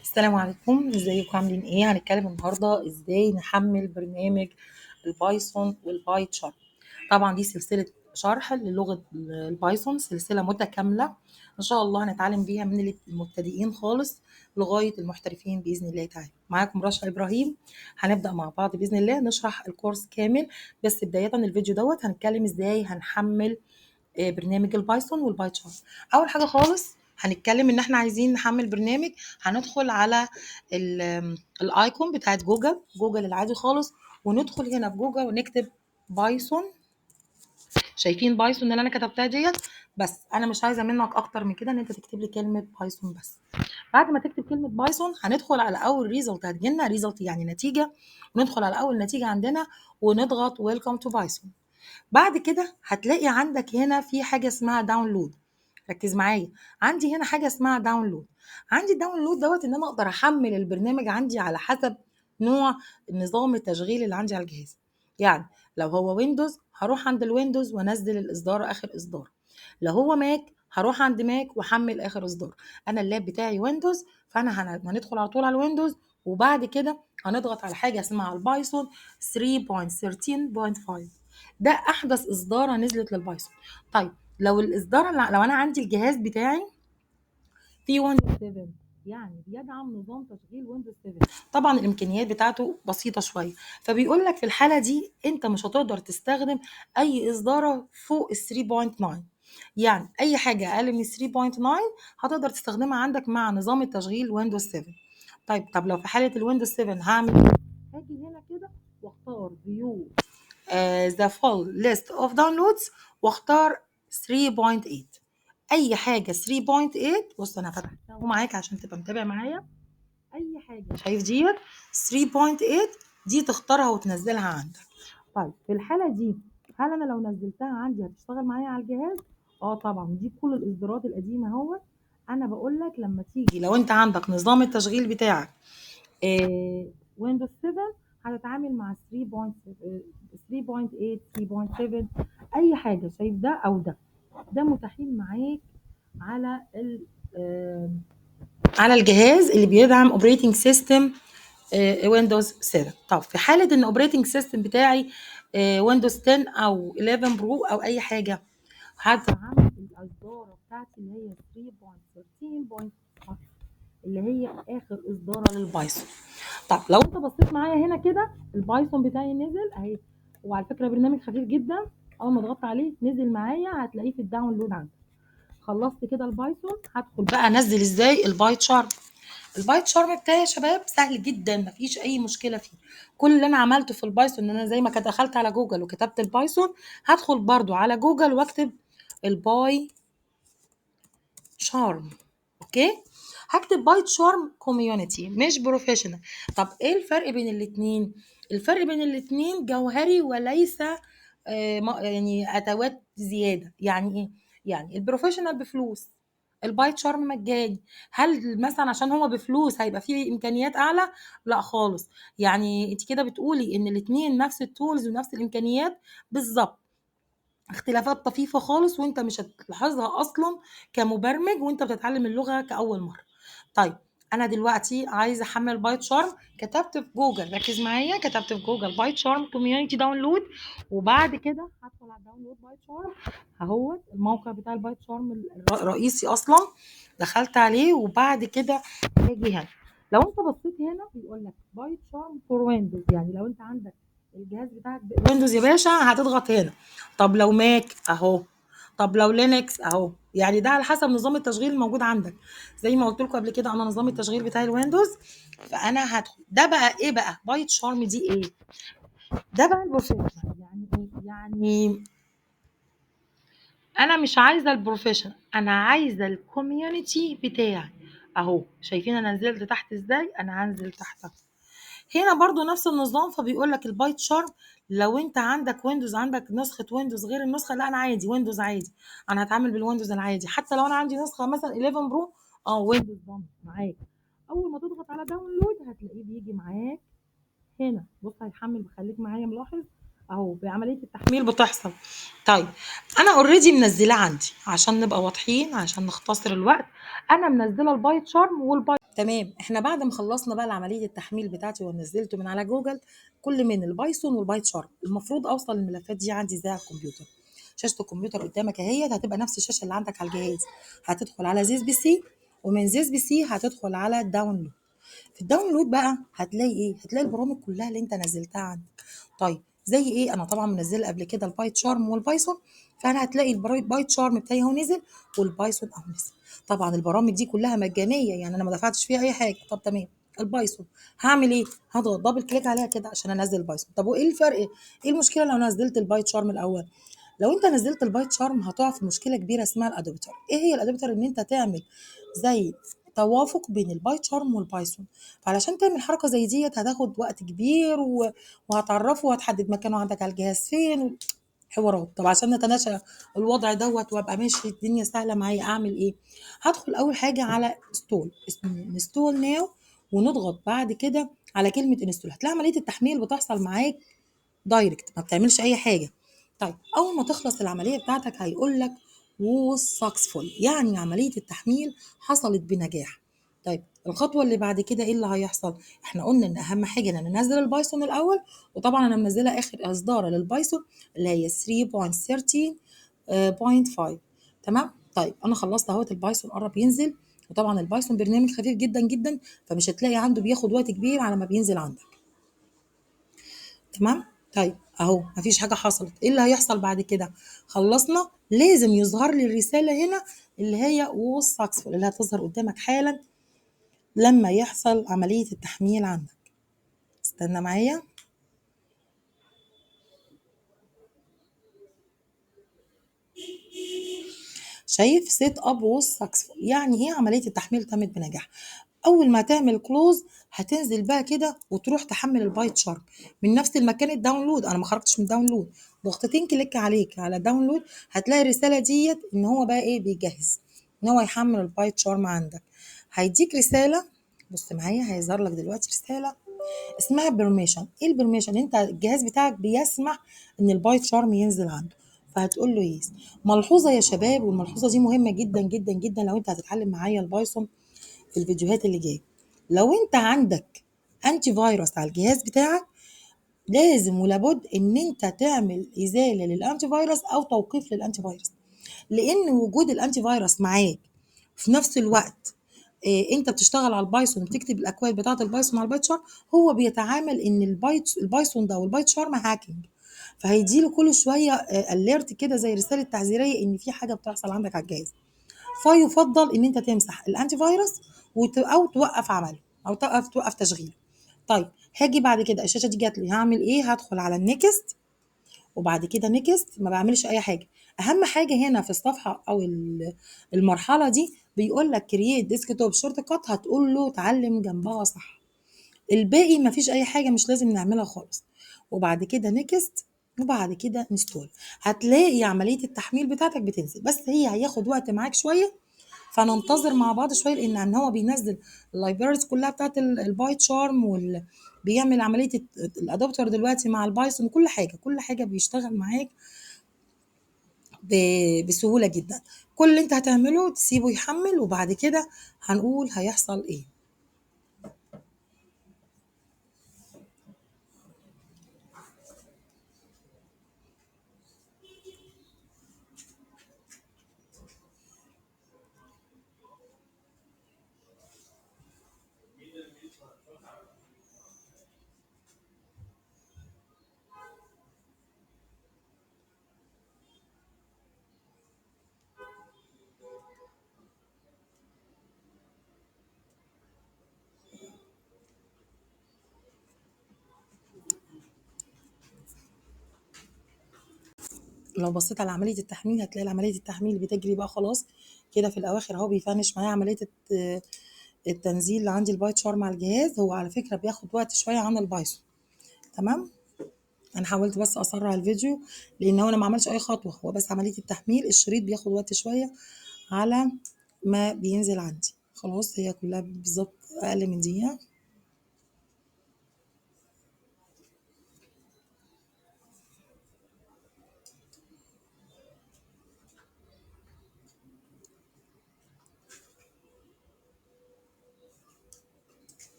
السلام عليكم، ازيكم؟ عاملين ايه؟ هنتكلم النهارده ازاي نحمل برنامج ال Python وال PyCharm. طبعا دي سلسلة شرح للغة ال Python، سلسلة متكاملة ان شاء الله هنتعلم بيها من المبتدئين خالص لغاية المحترفين باذن الله تعالى. معاكم رشا ابراهيم. هنبدا مع بعض باذن الله نشرح الكورس كامل، بس بداية الفيديو دوت هنتكلم ازاي هنحمل برنامج ال Python وال PyCharm. اول حاجة خالص هنتكلم ان احنا عايزين نحمل برنامج. هندخل على ال icon بتاعت جوجل، جوجل العادي خالص، وندخل هنا في جوجل ونكتب Python. شايفين Python اللي انا كتبتها ديت؟ بس انا مش عايزه منك اكتر من كده ان انت تكتب لي كلمة Python بس. بعد ما تكتب كلمة Python هندخل على اول result هتجيلنا، result يعني نتيجة، وندخل على اول نتيجة عندنا ونضغط welcome to Python. بعد كده هتلاقي عندك هنا في حاجة اسمها download. ركز معايا، عندي هنا حاجة اسمها download. عندي download دوت ان انا اقدر احمل البرنامج عندي على حسب نوع نظام التشغيل اللي عندي على الجهاز. يعني لو هو Windows هروح عند ال Windows وانزل الاصدار اخر اصدار، لو هو Mac هروح عند Mac واحمل اخر اصدار. انا اللاب بتاعي Windows، فانا هندخل على طول على ال Windows، وبعد كده هنضغط على حاجة اسمها ال Python 3.13.5. ده احدث اصداره نزلت لل Python. طيب لو الاصدار، لو انا عندي الجهاز بتاعي في Windows 7، يعني بيدعم نظام تشغيل Windows 7، طبعا الامكانيات بتاعته بسيطة شوية، فبيقول لك في الحالة دي انت مش هتقدر تستخدم اي اصداره فوق ال 3.9. يعني اي حاجة اقل من 3.9 هتقدر تستخدمها عندك مع نظام التشغيل Windows 7. طيب طب لو في حاله ال Windows 7 هعمل ايه؟ هاجي هنا كده واختار view the full list of downloads واختار 3.8. اي حاجة 3.8. بص انا فتحتها معاك عشان تبقى متابع معايا. اي حاجة شايف ديت 3.8 دي تختارها وتنزلها عندك. طيب في الحالة دي هل انا لو نزلتها عندي هتشتغل معايا على الجهاز؟ اه طبعا، دي كل الاصدارات القديمة اهوت. انا بقول لك لما تيجي لو انت عندك نظام التشغيل بتاعك Windows 7 هتتعامل مع 3.8 3.7 اي حاجة شايف ده او ده، ده متاحين معاك على على الجهاز اللي بيدعم operating system Windows 7. طب في حاله ان operating system بتاعي Windows 10 او 11 Pro او اي حاجة، هدعم الاصداره بتاعتي اللي هي 3.13.5 اللي هي اخر اصداره لل Python. طب لو انت بصيت معايا هنا كده ال Python بتاعي نزل اهي، وعلى فكرة برنامج خفيف جدا، اول ما ضغطت عليه نزل معايا، هتلاقيه في ال download عندك. خلصت كده ال Python، هدخل بقى انزل ازاي ال PyCharm. ال PyCharm بتاعي يا شباب سهل جدا، مفيش اي مشكلة فيه. كل اللي انا عملته في ال Python ان انا زي ما دخلت على جوجل وكتبت ال Python، هدخل برضو على جوجل واكتب ال PyCharm. okay، هكتب PyCharm community مش professional. طب ايه الفرق بين الاتنين؟ الفرق بين الاتنين جوهري وليس يعني ادوات زيادة. يعني ايه؟ يعني ال professional بفلوس، ال PyCharm مجاني. هل مثلا عشان هو بفلوس هيبقى فيه امكانيات اعلى؟ لا خالص. يعني انت كده بتقولي ان الاتنين نفس ال tools ونفس الامكانيات بالظبط، اختلافات طفيفة خالص وانت مش هتلاحظها اصلا كمبرمج وانت بتتعلم اللغة كاول مرة. طيب انا دلوقتي عايزه احمل PyCharm، كتبت في جوجل، ركز معايا، كتبت في جوجل PyCharm community download، وبعد كده هدخل على download PyCharm اهوت الموقع بتاع ال PyCharm الرئيسي اصلا، دخلت عليه. وبعد كده هاجي هنا، لو انت بصيت هنا بيقول لك PyCharm for Windows، يعني لو انت عندك الجهاز بتاعك Windows يا باشا هتضغط هنا. طب لو Mac اهو، طب لو Linux اهو، يعني ده على حسب نظام التشغيل الموجود عندك. زي ما قلت لكم قبل كده انا نظام التشغيل بتاعي ال Windows، فانا هدخل ده بقى ايه بقى PyCharm دي ايه؟ ده بقى ال professional. يعني ايه؟ يعني انا مش عايزه ال professional، انا عايزه ال community بتاعي اهو. شايفين انا نزلت تحت ازاي؟ انا هنزل تحت اهو. هنا برضو نفس النظام، فبيقول لك ال PyCharm لو انت عندك Windows، عندك نسخه Windows غير النسخة، لا انا عادي Windows عادي، انا هتعامل بال Windows العادي، حتى لو انا عندي نسخه مثلا 11 Pro Windows ضم معاك. اول ما تضغط على download هتلاقيه بيجي معاك هنا. بص هيحمل، خليك معايا ملاحظ اهو بعملية التحميل بتحصل. طيب انا already منزلاه عندي، عشان نبقى واضحين، عشان نختصر الوقت، انا منزله ال PyCharm وال Py. تمام، احنا بعد ما خلصنا بقى عملية التحميل بتاعتي ونزلته من على جوجل كل من ال Python وال PyCharm، المفروض اوصل الملفات دي عندي ازاي على الكمبيوتر؟ شاشة الكمبيوتر قدامك اهي، هتبقى نفس الشاشة اللي عندك على الجهاز. هتدخل على This PC، ومن This PC هتدخل على ال download. في ال download بقى هتلاقي ايه؟ هتلاقي البرامج كلها اللي انت نزلتها عندك. طيب زي ايه؟ انا طبعا منزله قبل كده ال PyCharm وال Python، فانا هتلاقي ال PyCharm بتاعي اهو نزل، وال Python اهو نزل. طبعا البرامج دي كلها مجانية، يعني انا ما دفعتش فيها اي حاجة. طب تمام، ال Python هعمل ايه؟ هضغط double click عليها كده عشان انزل ال Python. طب وايه الفرق؟ ايه المشكلة لو نزلت ال PyCharm الاول؟ لو انت نزلت ال PyCharm هتقع في مشكلة كبيرة اسمها ال adapter. ايه هي ال adapter؟ ان انت تعمل زي توافق بين ال PyCharm وال Python. فعلشان تعمل حركة زي ديت هتاخد وقت كبير، وهتعرفه وهتحدد مكانه عندك على الجهاز فين، حوارات. طب عشان نتناشى الوضع دوت وابقى ماشي الدنيا سهلة معايا، اعمل ايه؟ هدخل اول حاجة على install، install now، ونضغط بعد كده على كلمة install. هتلاقي عملية التحميل بتحصل معاك direct، ما بتعملش اي حاجة. طيب اول ما تخلص العملية بتاعتك هيقول لك was successful، يعني عملية التحميل حصلت بنجاح. طيب الخطوة اللي بعد كده ايه اللي هيحصل؟ احنا قلنا ان اهم حاجة ان انا انزل ال Python الاول، وطبعا انا منزله اخر اصداره لل Python اللي هي 3.13.5. تمام. طيب انا خلصت اهوت، ال Python قرب ينزل، وطبعا ال Python برنامج خفيف جدا جدا، فمش هتلاقي عنده بياخد وقت كبير على ما بينزل عندك. تمام. طيب اهو مفيش حاجة حصلت. ايه اللي هيحصل بعد كده؟ خلصنا، لازم يظهر لي الرسالة هنا اللي هي was successful، اللي هتظهر قدامك حالا لما يحصل عملية التحميل عندك. استنى معايا. شايف setup was successful، يعني ايه؟ عملية التحميل تمت بنجاح. اول ما تعمل close هتنزل بقى كده وتروح تحمل ال PyCharm من نفس المكان ال download. انا ما خرجتش من download، ضغطتين click عليك على download هتلاقي الرسالة ديت ان هو بقى ايه، بيجهز ان هو يحمل ال PyCharm عندك. هيديك رسالة، بص معايا هيظهر لك دلوقتي رسالة اسمها permission. ايه ال permission؟ انت الجهاز بتاعك بيسمح ان ال PyCharm ينزل عنده، فهتقول له yes. ملحوظة يا شباب، والملحوظه دي مهمة جدا جدا جدا لو انت هتتعلم معايا ال Python في الفيديوهات اللي جاية. لو انت عندك antivirus على الجهاز بتاعك لازم ولابد ان انت تعمل ازالة لل antivirus او توقيف لل antivirus، لان وجود ال antivirus معاك في نفس الوقت انت بتشتغل على ال Python وبتكتب الاكواد بتاعه ال Python على ال PyCharm، هو بيتعامل ان ال Python ده وال PyCharm hacking، فهيديله كل شوية alert كده زي رسالة تحذيريه ان في حاجة بتحصل عندك على الجهاز. فيفضل ان انت تمسح ال antivirus او توقف عمله او توقف تشغيله. طيب هاجي بعد كده الشاشة دي جات لي، هعمل ايه؟ هدخل على ال next، وبعد كده next، ما بعملش اي حاجة. اهم حاجة هنا في الصفحة او المرحلة دي بيقول لك create desktop shortcut، هتقول له اتعلم جنبها صح. الباقي ما فيش اي حاجة، مش لازم نعملها خالص. وبعد كده next، وبعد كده install. هتلاقي عملية التحميل بتاعتك بتنزل، بس هي هياخد وقت معاك شوية، فننتظر مع بعض شوية، لان ان هو بينزل ال libraries كلها بتاعت ال PyCharm، بيعمل عملية ال adapter دلوقتي مع ال Python، كل حاجة كل حاجة بيشتغل معاك بسهولة جدا. كل اللي انت هتعمله تسيبه يحمل، وبعد كده هنقول هيحصل ايه. لو بصيت على عملية التحميل هتلاقي عملية التحميل بتجري بقى خلاص كده في الاواخر اهو، بي finish معايا عملية التنزيل اللي عندي ال PyCharm على الجهاز. هو على فكرة بياخد وقت شوية عن ال Python. تمام، انا حاولت بس اسرع الفيديو لان هو انا ما عملش اي خطوة، هو بس عملية التحميل الشريط بياخد وقت شوية على ما بينزل عندي. خلاص هي كلها بالظبط اقل من دقيقة.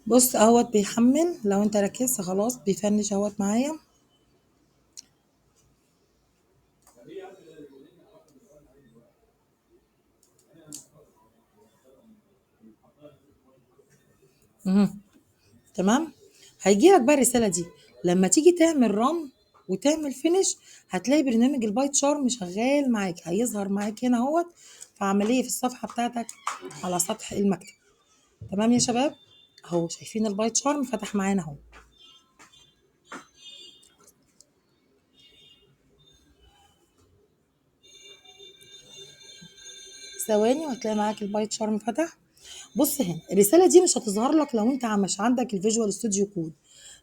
بص اهوت بيحمل، لو انت ركزت خلاص بي finish اهوت معايا. تمام. هيجي لك بقى الرسالة دي لما تيجي تعمل run وتعمل finish، هتلاقي برنامج ال PyCharm شغال معاك، هيظهر معاك هنا اهوت في عملية في الصفحة بتاعتك على سطح المكتب. تمام يا شباب، اهو شايفين ال PyCharm فتح معانا اهو. ثواني وهتلاقي معاك ال PyCharm فتح. بص هنا الرسالة دي مش هتظهر لك لو انت مش عندك ال Visual Studio Code،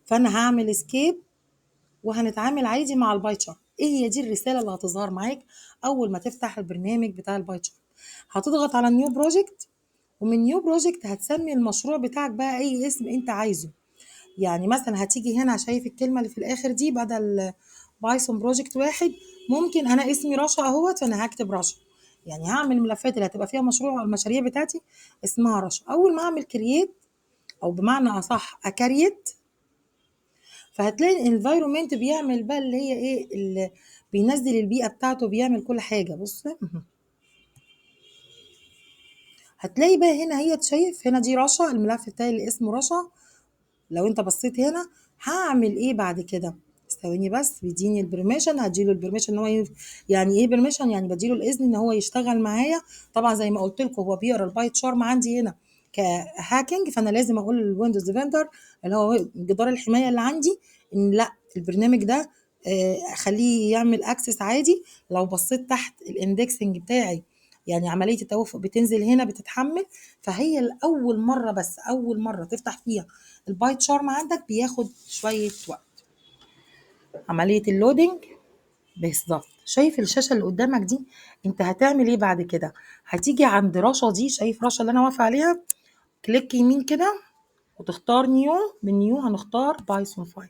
فانا هعمل skip وهنتعامل عادي مع ال PyCharm. ايه هي دي الرسالة اللي هتظهر معاك اول ما تفتح البرنامج بتاع ال PyCharm؟ هتضغط على new project، ومن new project هتسمي المشروع بتاعك بقى اي اسم انت عايزه. يعني مثلا هتيجي هنا شايف الكلمة اللي في الاخر دي بدل Python project 1، ممكن انا اسمي رشا اهوت، فانا هكتب رشا، يعني هعمل الملفات اللي هتبقى فيها مشروع المشاريع بتاعتي اسمها رشا. اول ما اعمل create او بمعنى اصح ا create، فهتلاقي ال environment بيعمل بقى اللي هي ايه، اللي بينزل البيئة بتاعته، بيعمل كل حاجة. بص هتلاقي بقى هنا هي شايف هنا دي رشا، الملف بتاعي اللي اسمه رشا. لو انت بصيت هنا هعمل ايه بعد كده؟ ثواني بس، بيديني ال permission، هديله ال permission ان هو يعني ايه permission؟ يعني بديله الاذن ان هو يشتغل معايا. طبعا زي ما قلت لكم هو بيقرا ال PyCharm عندي هنا ك hacking، فانا لازم اقول لل Windows Defender اللي هو جدار الحماية اللي عندي ان لا البرنامج ده خليه يعمل access عادي. لو بصيت تحت ال indexing بتاعي يعني عملية التوافق بتنزل هنا بتتحمل. فهي الاول مرة، بس اول مرة تفتح فيها ال PyCharm عندك بياخد شوية وقت عملية ال loading بالظبط. شايف الشاشة اللي قدامك دي انت هتعمل ايه بعد كده؟ هتيجي عند رشا دي، شايف رشا اللي انا واقفة عليها، click يمين كده وتختار new، من new هنختار Python file.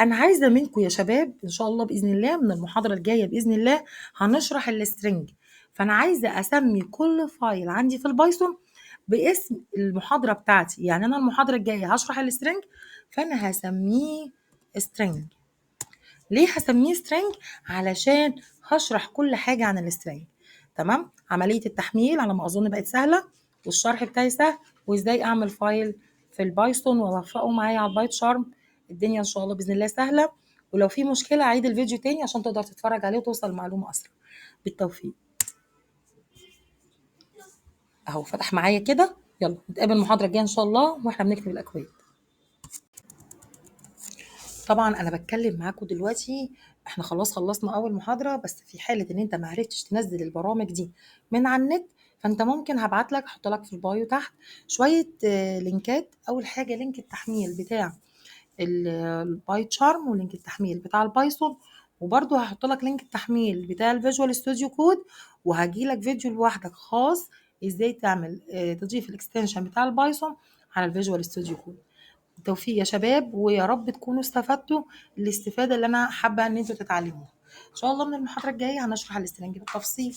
انا عايزه منكم يا شباب ان شاء الله باذن الله من المحاضرة الجاية باذن الله هنشرح ال string، فانا عايزه اسمي كل file عندي في ال Python باسم المحاضرة بتاعتي. يعني انا المحاضرة الجاية هشرح ال string، فانا هسميه string. ليه هسميه string؟ علشان هشرح كل حاجة عن ال string. تمام. عملية التحميل على ما اظن بقت سهلة، والشرح بتاعي سهل، وازاي اعمل file في ال Python واوفقه معايا على ال PyCharm. الدنيا ان شاء الله باذن الله سهلة، ولو في مشكلة عيد الفيديو تاني عشان تقدر تتفرج عليه وتوصل المعلومة اسرع. بالتوفيق. اهو فتح معايا كده. يلا نتقابل المحاضرة الجاية ان شاء الله واحنا بنكتب الاكواد. طبعا انا بتكلم معاكم دلوقتي، احنا خلاص خلصنا اول محاضرة، بس في حاله ان انت ما عرفتش تنزل البرامج دي من على النت، فانت ممكن هبعت لك، احط لك في ال bio تحت شوية لينكات. اول حاجة link التحميل بتاع ال PyCharm، و link التحميل بتاع ال Python، وبرده هحط لك link التحميل بتاع ال Visual Studio Code، وهجي لك فيديو لوحدك خاص ازاي تعمل تضيف ال extension بتاع ال Python على ال Visual Studio Code. بالتوفيق يا شباب، ويا رب تكونوا استفدتوا الاستفادة اللي انا حابة ان انتوا تتعلموها. ان شاء الله من المحاضرة الجاية هنشرح ال string بالتفصيل.